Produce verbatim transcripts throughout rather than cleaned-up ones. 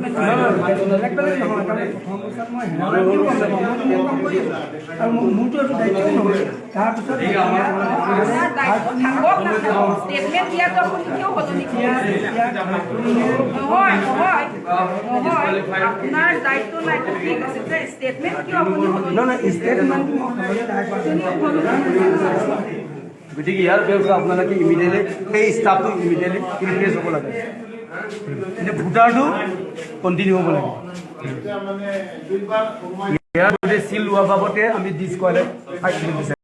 বেলেগ বেলেগ নহয়, তাৰমানে প্ৰথম অৱস্থাত মই হেৰাল বুলি ক'ম, মই নিয়ম কাম কৰি আছোঁ। আৰু মোৰ, মোৰতো একো দায়িত্ব নহয়। তাৰপিছত এতিয়া আমাৰ দায়িত্ব থাকক নাথাকক, ষ্টেটমেণ্ট দিয়াটো আপুনি কিয় সলনি কৰিছে? এতিয়া, এতিয়া নহয়, নহয়, নহয়, আপোনাৰ দায়িত্ব নাই, ঠিক আছে, যে ষ্টেটমেণ্ট কিয় আপুনি সলনি নহয়, নহয়, কৰিছে? ষ্টেটমেণ্ট মই সলনি নাই কৰা। গতিকে ইয়াৰ ব্যৱস্থা আপোনালোকে ইমিডিয়েটলি সেই ষ্টাফটো ইমিডিয়েটলি ৰিপ্লেচ হ'ব লাগে। এতিয়া ভোটাৰটো কণ্টিনিউ হ'ব লাগে। ইয়াৰ গোটেই চিল লোৱা বাবদে আমি ডিছকুৱালিফাই কৰিব বিচাৰিছোঁ।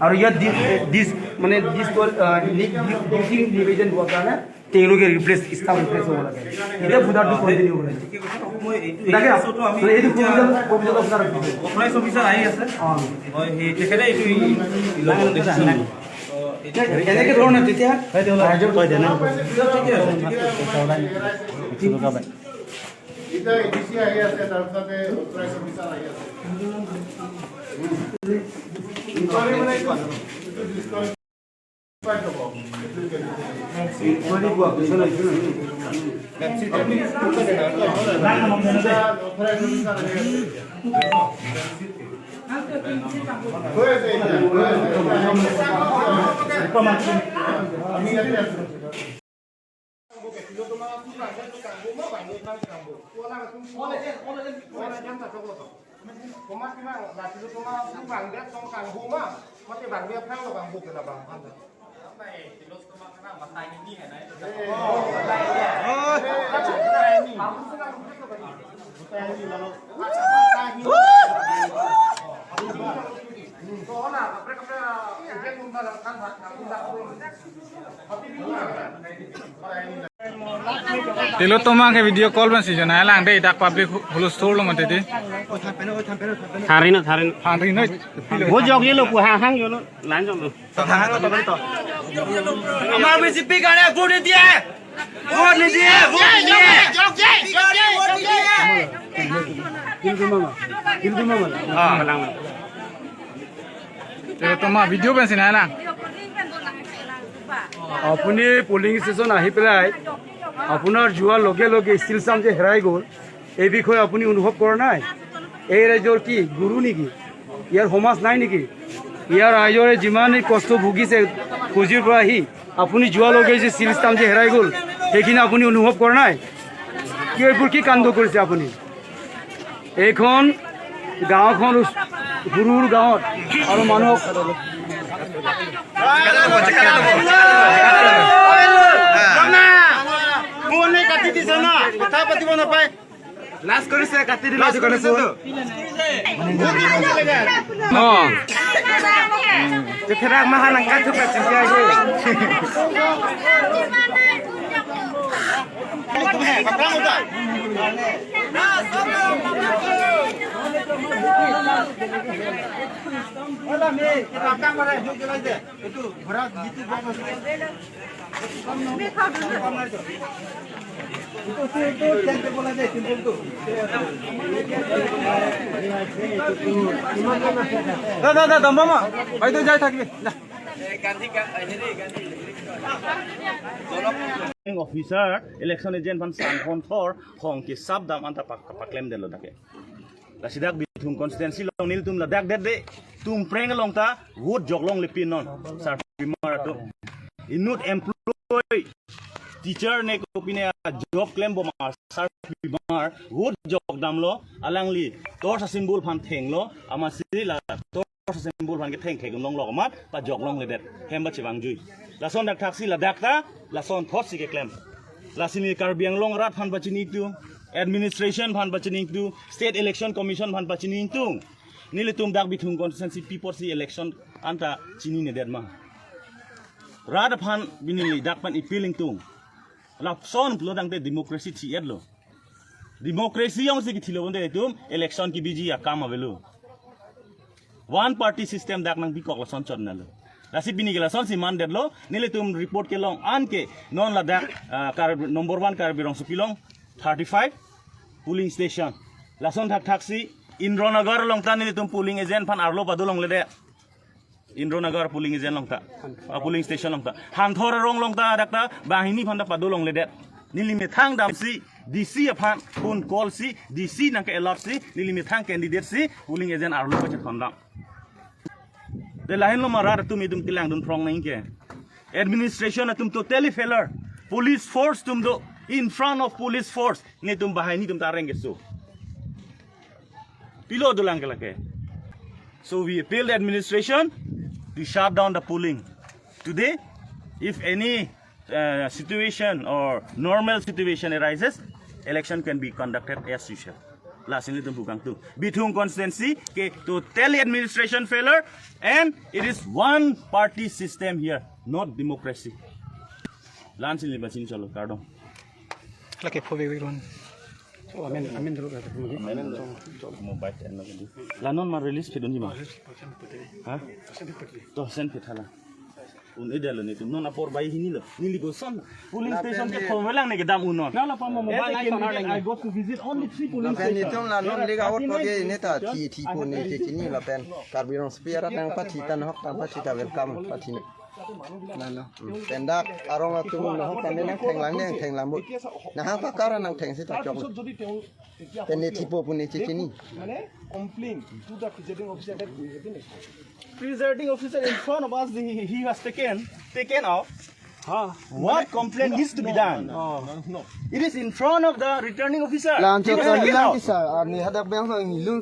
আৰু ইয়াত ডিছ, ডিছ, মানে ডিছ, আহ, নি-, ডিছ, ডিছিং ডিভিজন হোৱাৰ কাৰণে তেওঁলোকে ৰিপ্লেচ, ষ্টাফ ৰিপ্লেচ হ'ব লাগে। এতিয়া ভোটাৰটো কণ্টিনিউ হ'ব লাগে। মই এইটো, তাকে, এইটো বস্তুটো আমি মানে এইটো এতিয়া প্ৰভিজন, প্ৰভিজন আপোনাৰ ৰাখিব। অথৰাইজ অফিচাৰ আহি আছে। অ। হয়, সেই তেখেতে এইটো ই-, ই ল'ব, ডিচিশ্যন ল'ব। তো, এতিয়া এনেকে ধৰণে তেতিয়া ৰাইজৰ হয়, তেনে। ঠিকে আছে, ঠিকে আছে। এতিয়া এ ডি চি আহি আছে, তাৰপিছতে অথৰাইজ অফিচাৰ আহি আছে। Tilottama ke video call pensi jonai lang dei, dak public hu-, hulusthul lo mati dei. Tharin non, tharin non. Tharin non. Vote jok yelo, pu hang hang yelo, line jok lo. আমাৰ বিজেপিৰ কাৰণে ভোট নিদিয়ে। ভোট নিদিয়ে, ভোট নিদিয়ে। অ, lang, lang. Tilottama video pensi nai lang. আপুনি polling station আহি পেলাই আপোনাৰ যোৱাৰ লগে লগে ষ্টীল ষ্টাম্প যে হেৰাই গ'ল, এই বিষয়ে আপুনি অনুভৱ কৰা নাই? এই ৰাইজৰ কি গৰু নেকি? ইয়াৰ সমাজ নাই নেকি? ইয়াৰ ৰাইজৰে যিমান এই কষ্ট ভুগিছে খুজিৰ পৰা আহি, আপুনি যোৱাৰ লগে যে ষ্টীল ষ্টাম্প যে হেৰাই গ'ল, সেইখিনি আপুনি অনুভৱ কৰা নাই? কিয় এইবোৰ কি কাণ্ড কৰিছে আপুনি? এইখন গাঁওখন ওচ-, সৰু সৰু গাঁৱত আৰু মানুহক ফোনে কাটি দিছে না, কথা পাতিব নাপায়। লাজ কৰিছে, কাটি দিলে। লাজ কৰিছে তো। অ। Tetherak maha nangkathup kachingki ajo. দা, দা, দা, দা, মামা, বাইদেউ যাই থাকিবি, যা। Officer, election agent aphan sangkhon thor, hong ke sab dam anta pak-, paklem delo dake. Lasi dak Bithung constituency along nelitum ladak det de, Tumpreng along ta vote jok longle pin non, sir pimar atum. Inut employee, teacher ne kopine a job klem bom a sir pimar, vote jok damlo, alangli torch symbol aphan thenglo, amatsi la torch symbol aphan ketheng thek long lo amat, pajok longledet, hem ba chevangjui. Lason dak thaksi ladak ta, lason thotsi keklem. Lasi ne Karbi Anglong arat aphan pachini tu, administration aphan pachini tu, State Election Commission aphan pachini tu. Nelitum dak Bithung constituency pi apotsi election anta chininedet ma. Rat aphan pini neli dak pen appeal ingtung. Lason pulo tangte democracy thi-etlo. Democracy jongsi kithilo bonte itum election kebiji akam avelo. One party system dak nangpikok lason chot nalo. Lasi pini ke lasonsi mandetlo, nelitum report kelong an ke non ladak, ah, Kar-, number one Karbi Rongsopi along thirty-five polling station. Lason thakthak si Indranagar along ta nelitum polling agent aphan arlo pado longledet. Indranagar polling agent along ta, ah, polling station along ta. Hanthor arong along ta dak ta banghini aphan ta pado longledet. Neli methang damsi D C aphan phone call si, D C nangke-allot si, neli methang candidate si polling agent arlo kachethandam. De lahenlo ma rat atum itum kelangdun phrong nangke. Administration atum totally failure. Police force atum do in front of police force. Netum bahai netum ta areng keso. Pilo dolang ke lake. So we appeal the administration to shut down the polling. Today, if any uh, situation or normal situation arises, election can be conducted as usual. Lasi netum pu kangtung. Bithung constituency ke totally administration failure and it is one party system here, not democracy. Lansi neli pachini cholo, kardom. Lake phobe wi ron. Oh, amen, amen dulu kata. Amen. Mobile ten lagi. La non ma release pidun ji ma. Ha? To send pitha la. Un-edetlo netum. Non apor bai hini lo. Neli koson polling station ke khovelang ne kedam un non. Na la pa mo mobile nai sonar lagi. I got to visit only three polling stations. Lapen netum la non lega awot pagi ne ta thi thi po ne ke kini lapen Karbi Anglong spear nangpathi ta nahok nangpathi ta welcome pathi ne. Lalo. Pendak arong atum nahok kami nangthenglang ne thenglang bo. Nahang pakar nangtheng si ta chok. Pen ne thipo pu ne chechini. Mane complain to the presiding officer that we have been presiding officer in front of us, he, he was taken, taken out. What complaint needs to be done? It is in front of the returning officer. He was taken out.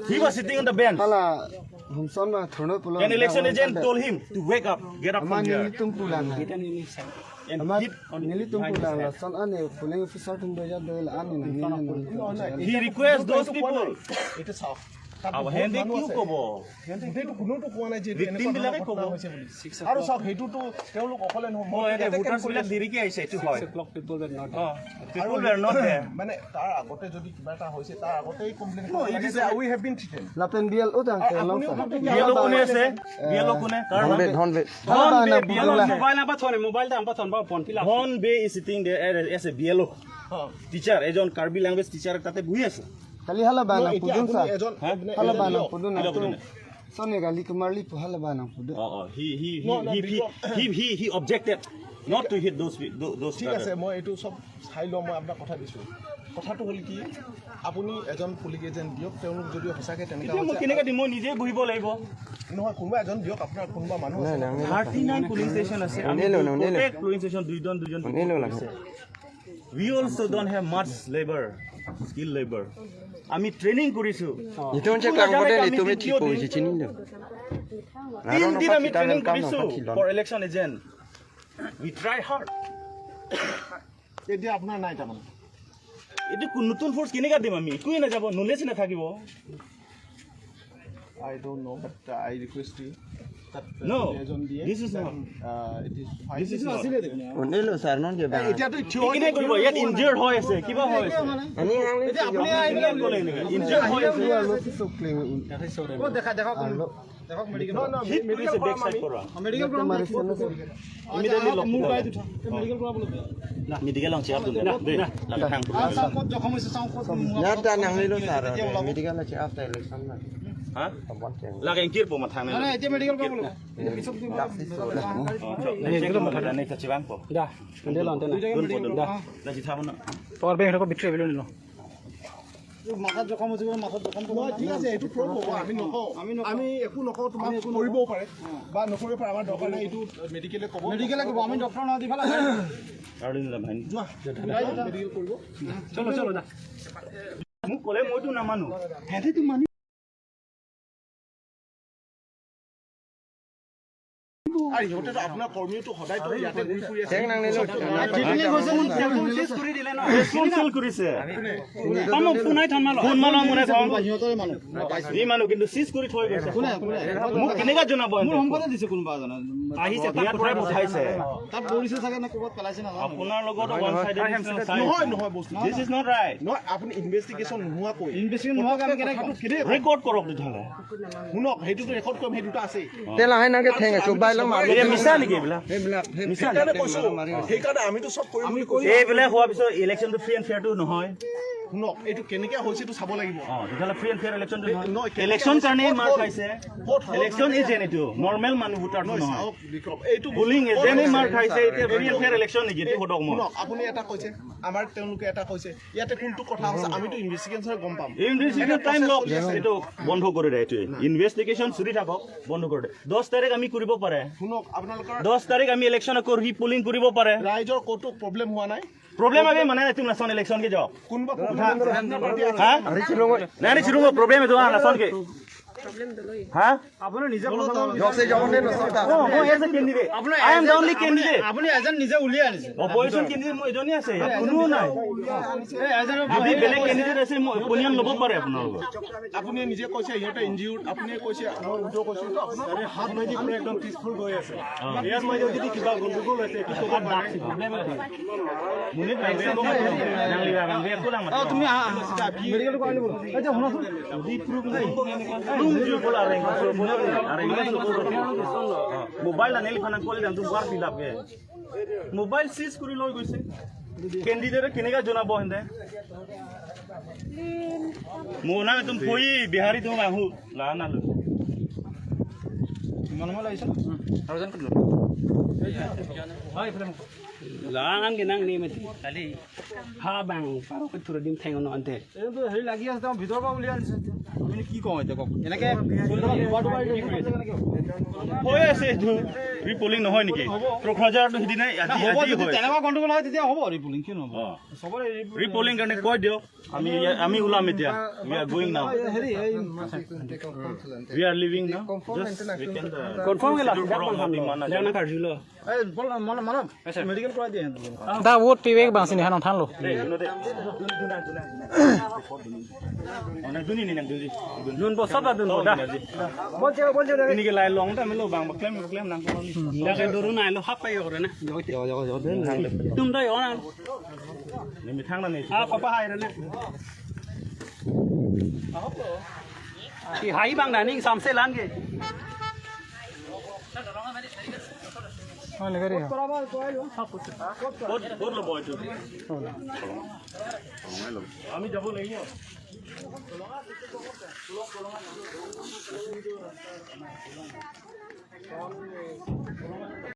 He was sitting on the bench. Hala Humson ma thurno pulo. An election agent told him to wake up, get up from here. Nelitum pulang. And hit on nelitum pulang. Lason ane polling officer atum doja dola ane nang. He requests those people. It is how. Awa, hende ki kobo? Goটেইটো কোনোটো কোৱা নাই যে এইটো victim এনেকুৱা বিলাকে ধৰণৰ ঘটনা ক'ব। হৈছে বুলি। আৰু চাওক, সেইটোতো তেওঁলোক অকলে নহয়, মই ইয়াতে ইয়াতে ভোটাৰ্ছ camp কৰি বিলাক আছোঁ। দেৰিকে আহিছে, এইটো হয়। Six o'clock people were not there. People were not there। মানে তাৰ আগতে যদি কিবা এটা হৈছে, তাৰ আগতেই কমপ্লেইন কৰিব লাগে যে we have been threatened। Lapen B L O tang ke long sa। B L O কোনে আছে? B L O কোনে? কাৰ নাম? Dhonbe, Dhonbe। Dhonbe, B L O। Mobile number thone, mobile number thone, ba phone pila। Dhonbe is sitting there as a B L O। Teacher, এজন Karbi language teacher তাতে বহি আছে। Kali hala ba nang pudun sa। Hala ba nang pudun nang tu। Sone kali kemarli pu hala ba nang pudun। Oh, oh, he, he, he, he, he, he, he objected not to hit those, those, those ঠিক আছে, মই এইটো চব চাই লওঁ, মই আপোনাক কথা দিছোঁ। কথাটো হ'ল কি, আপুনি এজন পুলিং এজেণ্ট দিয়ক, তেওঁলোক যদি সঁচাকে তেনেকা এতিয়া মই হৈছে, কেনেকে দিম? মই নিজে বহিব লাগিব। নহয়, কোনোবা এজন দিয়ক, আপোনাৰ কোনোবা মানুহ আছে। থাৰ্টি নাইন পুলিং ষ্টেচন আছে। আমি প্ৰত্যেক পুলিং ষ্টেচন দুইজন দুইজন। We also don't have much labor, skilled labor। আমি ট্ৰেইনিং কৰিছো। Itu unche klangpade, আমি itu me ভিডিঅ' tipo দিম। Chini lo। তিন দিন আমি ট্ৰেইনিং কৰিছো for election agent। We try hard। এতিয়া আপোনাৰ নাই তাৰমানে। এইটো কোন নতুন ফৰ্চ কেনেকা দিম আমি? একোৱে নাযাব, নলেজ নাথাকিব। I don't know, but, uh, I request you that, uh, no, this is not, uh, it is fine। This is not। Unelo sir, non je ba। এতিয়াতো থিয় কেনেকে কৰিব? ইয়াত ইনজাৰ্ড হৈ আছে, কিবা হৈ আছে। Ani ang এতিয়া আপুনি আহিলে বোলে এনেকে ইনজাৰ্ড হৈ আছে। Lo si sokling un। ক'ত দেখা, দেখা কোন? Lo। দেখা মেডিকেল। হিট কৰিছে বেক চাইড পৰা। মেডিকেল পৰা। Immediately লগ মোৰ কৰা। গাড়ীত উঠা। মেডিকেল পৰা বোলে। মেডিকেল লং চেক আপ দে। দে। লাগ থাং। চাওঁ, চাওঁ, ক'ত জখম হৈছে, চাওঁ, ক'ত। Yata nanglelo sir, medical check up ta election na। হা? Laga engkir po mathang na। নাই, নাই, এতিয়া মেডিকেল পৰা বোলে। Dak si so la। Nei, nei, ta chibang po। Da, ande lo, ante na। Dun po, dun po। Da, si thabo na। Power bank ko bitri belo nilo। মাথাত জখম হৈছে, মাথাত জখম। নহয়, ঠিক আছে, এইটো প্ৰ'ভ হ'ব, আমি নকওঁ। আমি নকওঁ। আমি একো নকওঁ, তোমাক আমি একো কৰিবও নকওঁ। পাৰে বা নকৰিব পাৰে, আমাৰ দৰকাৰ নাই, এইটো মেডিকেলে ক'ব। মেডিকেলে ক'ব, আমি ডক্টৰ নহয়, দীঘল আছে। আৰু দিন ভাই। যোৱা, মেডিকেল কৰিব। চলো, চলো, যা। মোক ক'লে মইতো নামানো। সিহঁতেতো মানি আৰু সিহঁতেতো আপোনাৰ কৰ্মীয়েতো সদায়তো ইয়াতে ঘূৰি ফুৰি আছে। Theng nangnelo। Treatment হৈছে, মোৰ ফোন চেঞ্জ কৰি দিলে ন। ফোন চেঞ্জ কৰিছে। কোনে? ফোন মাৰক, ফোন মাৰক, মোৰে ফোন। সিহঁতৰে মানুহ। এই মানুহ কিন্তু চিজ কৰি থৈ গৈছে। কোনে? কোনে? মোক কেনেকা জনাব? মোৰ সম্পদে দিছে কোনোবা এজনে। আহিছে, তাক ইয়াৰ পৰাই পঠাইছে। তাত দৌৰিছে চাগে নে ক'ৰবাত পেলাইছে নাজানো। আপোনাৰ লগত ওৱান চাইডেড নিচিনা চাই। নহয়, নহয়, বস্তু। This is not right। নহয়, আপুনি ইনভেষ্টিগেশ্যন নোহোৱাকৈ। ইনভেষ্টিগেশ্যন নোহোৱাকৈ আমি কেনেকে ক'ম? ৰেকৰ্ড কৰক তেতিয়াহ'লে। শুনক, সেইটোতো ৰেকৰ্ড কৰিম, সেই দুটা আছেই। Te lahai nang ke theng chobei lang mari। এই মিছা নেকি এইবিলাক? Miss। সেইকাৰণে কৈছো, সেইকাৰণে আমিতো চব কৰিম বুলি কৈছো। এইবিলাক হোৱাৰ পিছত ইলেকশ্যনটো ফ্ৰী এণ্ড ফেয়াৰটো নহয়। শুনক, এইটো কেনেকে হৈছে এইটো চাব লাগিব। অ, তেতিয়াহ'লে ফ্ৰী এণ্ড ফেয়াৰ ইলেকশ্যন এই, নহয়, কেনেকে ইলেকশ্যন হৈছে? কাৰণে ক'ত, মাৰ ক'ত, খাইছে। ক'ত, ক'ত? ইলেকশ্যন এজেণ্ট এইটো, নৰ্মেল মানুহ ভোটাৰটো নহয়, নহয়। চাওক, বিক্ৰম, এইটো বহুত ফ্ৰী এণ্ড ফেয়াৰ ইলেকশ্যন নেকি? এইটো সোধক মই। শুনক, আপুনি এটা কৈছে, আমাৰ তেওঁলোকে এটা কৈছে, ইয়াতে কোনটো কথা হৈছে আমিতো ইনভেষ্টিগেশ্যন গম পাম। ইনভেষ্টিগেশ্যন টাইম লওক, এইটো বন্ধ কৰি দে। এইটো ইনভেষ্টিগেশ্যন চলি থাকক, বন্ধ কৰি দে। দহ তাৰিখ আমি কৰিব পাৰে। শুনক, আপোনালোকৰ দহ তাৰিখ আমি ইলেকশ্যন আকৌ ৰিপলিং কৰিব পাৰে। ৰাইজৰ ক'তো প্ৰব্লেম হোৱা নাই? প্ৰব্লেম আগে মানে তুমি নাচন ইলেকশ্যন কি যাও? কোনোবা প্ৰব্লেম? হা? নাই, নাই, চিলুঙৰ প্ৰব্লেম এইটো, হা, নাচন কি? হা? আপুনি নিজে প্ৰব্লেম। জবসে জবনে নচলতা। অ, মই এজ এ কেণ্ডিডেট। আপুনি I am as a, the only আপুনি, কেণ্ডিডেট। আপুনি এজন নিজে উলিয়াই আনিছে। অপজিশ্যন কেণ্ডিডেট মই এজনেই আছে, ইয়াত কোনো নাই। এই এজন যদি বেলেগ কেণ্ডিডেট আছে, মই অপিনিয়ন ল'ব পাৰে আপোনালোকৰ। আপুনি নিজে কৈছে সিহঁতে ইনজিউৰ্ড, আপুনি কৈছে, মই উদ্ধ কৈছো তো আপোনাক। আৰে হাত মাৰি দি পুৰা একদম পিচফুল গৈ আছে। অ। ইয়াত মাৰি যদি কিবা গণ্ডগোল আছে, এইটো ক'ব পাৰে। অ, তুমি আহা, আহা, আহা। মেডিকেল কৰাই আনিব। এই যে শুনাচোন। মোবাইল আনিলে ফানা কৰি দাম তো বাৰ ফিল আপ কে। মোবাইল চিজ কৰি লৈ গৈছে। কেণ্ডিডেটে কেনেকা জনাব হেঁতে? মোৰ নাম একদম পই বিহাৰী, তুমি আহো। লা না লো। মনে মনে লাগিছে ন? আৰু জন ক'ত গ'ল? হয়, এইফালে মোক। Lang ang ginang ni mati. Kali. Habang, parang ko turo din thengo no ante. এইটো হেৰি লাগি আছে, তেওঁ ভিতৰৰ পৰা উলিয়াই আনিছে এতিয়া। আপুনি কি কওঁ এতিয়া কওক? এনেকে চলি থকা দুবাৰ দুবাৰ এনেকে কৰি আছে। হৈ আছে এইটো। ৰিপলিং নহয় নেকি? হ'ব। কোকৰাঝাৰত সিদিনা আজি, হ'ব, আজি যদি হয়। তেনেকুৱা গণ্ডগোল হয়, তেতিয়া হ'ব ৰিপলিং, কিয় নহ'ব? অ। চবৰে ৰিপ-, ৰিপলিং কাৰণে কৈ দিয়ক। আমি, আমি ওলাম এতিয়া। We are going now। হেৰি, এই We are leaving now। Just we can, uh, confirm গেলা। Jangan karjulo। এই, বল, মানৱ, মানৱ। মেডিকেল কৰাই দিয়ে। Da vote pivek bang sini hanong thanlo। Nun bo sab dun bo da. Ini ke lai long ta melo bang, baklem, baklem nang ko ni. Jaga duru na lo hap pai ore na. Tum da yo na. Ni mi thang na ni. Ah, papa hai re na. Si hai bang na ning samse lang ke. ক'ত, ক'ত ল'ব এইটো? আমি যাব লাগিব।